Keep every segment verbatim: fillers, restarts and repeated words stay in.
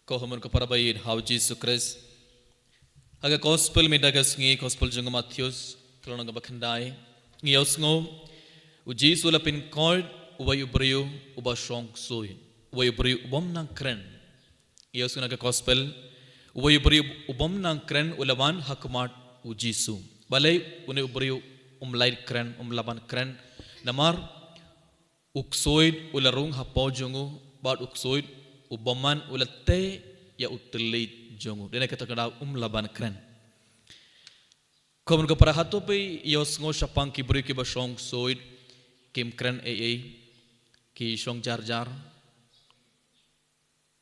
Ko hynmen ko para baieit ha u Jisu Khrist. Ha ka gospel mynta ka sngi, gospel jong u Mathaios, ka lynnong kaba khyndai. Ngi ïohsngew, u Jisu u la pynkoit uwei u briew uba shong ksuid, uwei u briew u bym nang kren. Ngi ïohsngew na ka gospel, uwei u briew u bym nang kren u la wan ha khmat u Jisu. Balei une u briew um lah kren, um lah ban kren? Namar u ksuid u la rung hapoh jong u, bad u ksuid u bymman u la teh ïa u thylliej jong u. Dei na kata ka daw um lah ban kren. Ko hynmen ko para, hato phi ïohsngew shaphang ki briew kiba shong ksuid, kim kren ei ei, ki shong jar jar?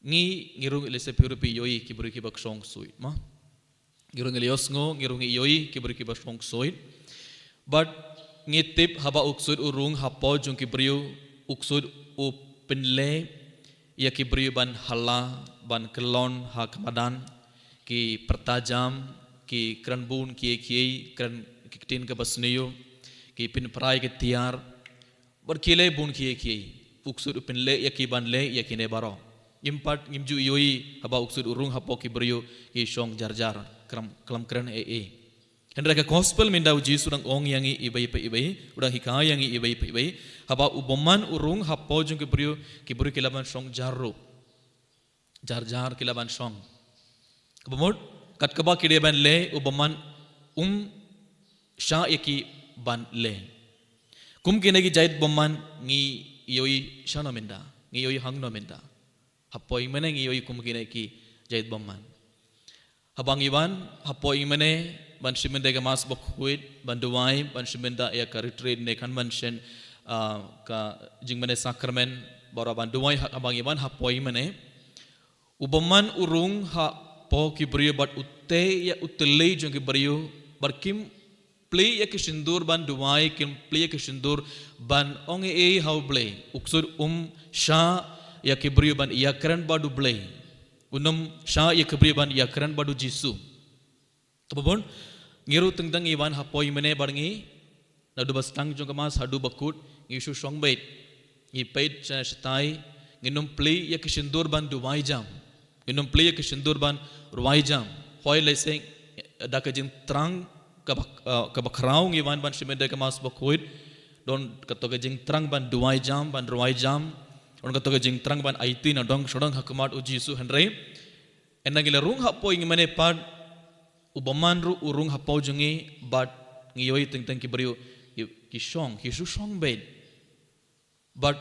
Ngi, ngi ruh ngi lehse phi ruh phi ïohi ki briew kiba shong ksuid, ma? Ngi ruh ngi la ïohsngew, ngi ruh ngi ïohi ki briew kiba shong ksuid. Bad ngi tip haba u ksuid u rung hapoh jong ki briew, u ksuid u pynleh ïa ki briew ban halla, ban kyllon ha ka madan, ki pyrta jam, ki kren bun kiei kiei, kren ki ktien kaba sniew, ki pynpra ïa ki tiar, bad ki leh bun kiei kiei. U ksuid u pynleh ïa ki ban leh ïa kine baroh. Ngim pat, ngim ju ïohi haba u ksuid u rung hapoh ki briew ki shong jar jar, klam, klam kren ei ei. Hynrei ka gospel mynta u Jisu u dang ong ïa ngi iwei pa iwei, u dang hikai ïa ngi iwei pa iwei. Haba u bymman u rung hapoh jong ki briew, ki briew ki lah ban shong jar ruh. Jar jar ki lah ban shong. Kaba mut, kat kaba ki dei ban leh, u bymman um shah ïa ki ban leh. Kum kine ki jait bymman ngi ïohi shano mynta, ngi ïohi hangno mynta? Hapoh ïingmane ngi ïohi kum kine ki jait bymman. Haba ngi wan hapoh ïingmane ban shim bynta ka Mass Bakhuid, ban duwai, ban shim bynta ïa ka retreat ne kan ban shen, ah, ka jingmane sakramen, baroh ban duwai ha-, haba ngi wan hapoh ïingmane. U bymman u rung hapoh ki briew bad u teh ïa u thylliej jong ki briew, bad kim plie ïa ki sindur ban duwai, kim plie ïa ki sindur ban ong ei ei ha u Blei. U ksuid um shah ïa ki briew ban ïakren bad u Blei. Um shah ïa ki briew ban ïakren bad u Jisu. Kaba bun, ngi ruh teng teng ngi wan hapoh ïingmane bad ngi, naduh ba sdang jong ka Mass haduh ba kut, ngi shu shong beit. Ngi peit shane shatai, ngin ym plie ïa ki sindur ban duwai jam. Ngin ym plie ïa ki sindur ban rwai jam. Hooid lehse, da ka jingthrang kaba, eh, kaba khraw ngi wan ban shim bynta ka Mass Bakhuid. Don kato ka jingthrang ban duwai jam, ban rwai jam. Don kato ka jingthrang ban aiti nadong shadong ha khmat u Jisu, hynrei ynda ngi la rung hapoh ïingmane pat, u bymman ruh u rung hapoh jong ngi, bad ngi ïohi teng teng ki briew, ki, ki shong, ki shu shong beit. Bad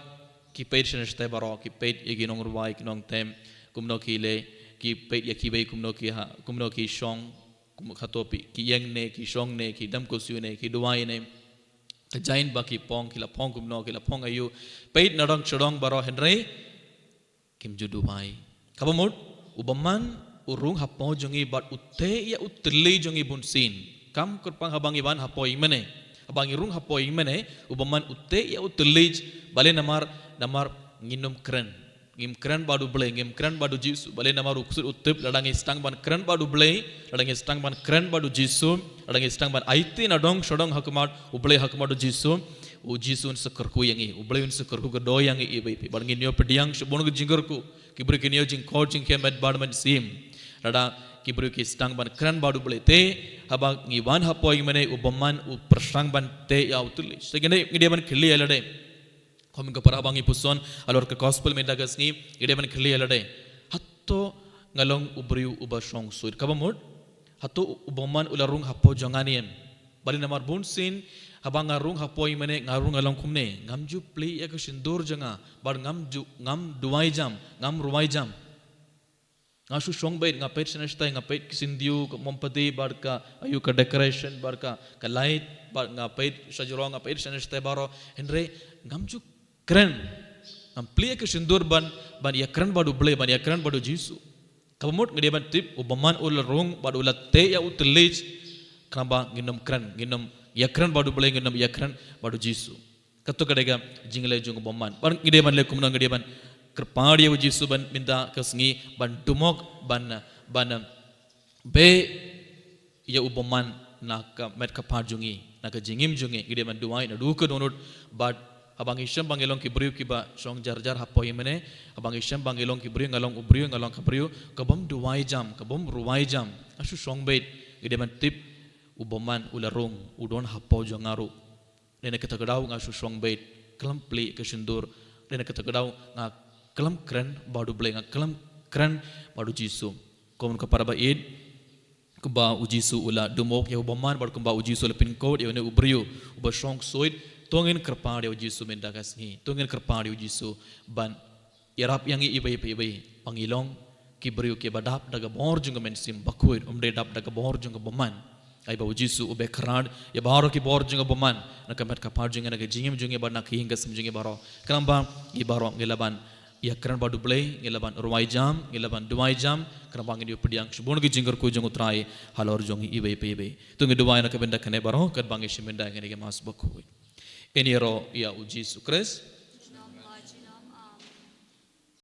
ki peit shane shatai baroh, ki peit ïa ki nongrwai, ki nongtem, kumno ki leh, ki peit ïa kiwei kumno ki ha, kumno ki shong, kum, hato phi, ki ïeng ne, ki shong ne, ki dem khuslai ne, ki duwai ne. Ka jaiñ ba ki phong, ki la phong kumno, ki la phong aïu. Peit nadong shadong baroh, hynrei kim ju duwai. Kaba mut, u bymman u rung hapoh jong ngi bad u teh ïa u thylliej jong ngi bunsien. Kam kyrpang haba ngi wan hapoh ïingmane. Haba ngi rung hapoh ïingmane, u bymman u teh ïa u thylliej, balei? Namar, namar ngin ym kren. Ngim kren bad u Blei, ngim kren bad u Jisu. Balei? Namar u ksuid u tip, lada ngi sdang ban kren bad u Blei, lada ngi sdang ban kren bad u Jisu, lada ngi sdang ban aiti nadong shadong ha khmat u Blei, ha khmat u Jisu, u Jisu un sa kyrkhu ïa ngi, u Blei un sa kyrkhu kyrdoh ïa ngi iwei pa iwei. Bad ngin ïoh pdiang shibun ka jingkyrkhu. Ki briew kin ïoh jingkhot jingkhem bad bad mynsiem. Lada ki briew ki sdang ban kren bad u Blei, te haba ngi wan hapoh ïingmane, u bymman u pyrshang ban teh ïa u thylliej. Te ngi dei, ngi dei ban kylli ïa lade. Ko hynmen ko para, haba ngi puson halor ka gospel mynta ka sngi, ngi dei ban kylli ïa lade. Hato nga long u briew uba shong ksuid? Kaba mut, hato u bymman u la rung hapoh jong nga ne em? Balei? Namar bunsien haba nga rung hapoh ïingmane, nga rung, nga long kumne. Ngam ju plie ïa ka sindur jong nga, bad ngam ju, ngam duwai jam, ngam rwai jam. Nga shu shong beit, nga peit shane shatai, nga peit ki synduk, ka mombati, bad ka, aïu, ka decoration, bad ka, ka light, bad nga peit shajrong, nga peit shane shatai baroh. Hynrei ngam ju kren. Ngam plie ïa ka sindur ban, ban ïakren bad u Blei, ban ïakren bad u Jisu. Kaba mut ngi dei ban tip, u bymman u la rung bad u la teh ïa u thylliej, khnang ba ngin ym kren, ngin ym ïakren bad u Blei, ngin ym ïakren bad u Jisu. Kato ka dei ka jingleh jong u bymman. Bad ngi dei ban leh kumno? Ngi dei ban kyrpad ïa u Jisu ban mynta ka sngi, ban dumok, ban, ban beh ïa u bymman na ka met ka phad jong ngi, na ka jingim jong ngi. Ngi dei ban duwai naduh ka dohnud, bad Haba ngi shem ba ngi long ki briew kiba shong jar jar hapoh ïing mane, haba ngi shem ba ngi long ki briew, nga long u briew, nga long ka briew ka bym duwai jam, ka bym ruwai jam, nga shu shong beit. Ngi dei ban tip u bymman u la rung, u don hapoh jong nga ruh. Dei na kata ka daw nga shu shong beit, khlem plie ka shyntur. Dei na kata ka daw nga khlem kren bad U Blei, nga khlem kren bad U Jisu. Kum ka para ba ïeit, kumba U Jisu u la duh mok ïa u bymman bad kumba U Jisu u la pynkut ïa une u briew uba shong ksuid, to ngin kyrpad ïa U Jisu mynta ka sngi, to ngin kyrpad ïa U Jisu ban ïarap ïa ngi iwei pa iwei ba ngi long ki briew kiba dap da ka bor jong ka mynsiem bakhuid, ym dei dap da ka bor jong ka bymman. Ai ba U Jisu u beh kyrpad ïa baroh ki bor jong ka bymman na ka met ka phad jong ngi, na ka jingim jong ngi bad na ka ïing ka sem jong ngi baroh. Khnang ba ngi baroh ngi lah ban ïakren bad U Blei, ngi lah ban ruwai jam, ngi lah ban duwai jam, khnang ba ngin ïoh pdiang shibun ki jingkyrkhu jong U Trai halor jong ngi iwei pa iwei. To ngin duwai na ka bynta kane baroh katba ngi shim bynta ïa kane ka Mass bakhuid. Ngin ïaroh ïa U Jisu Khrist.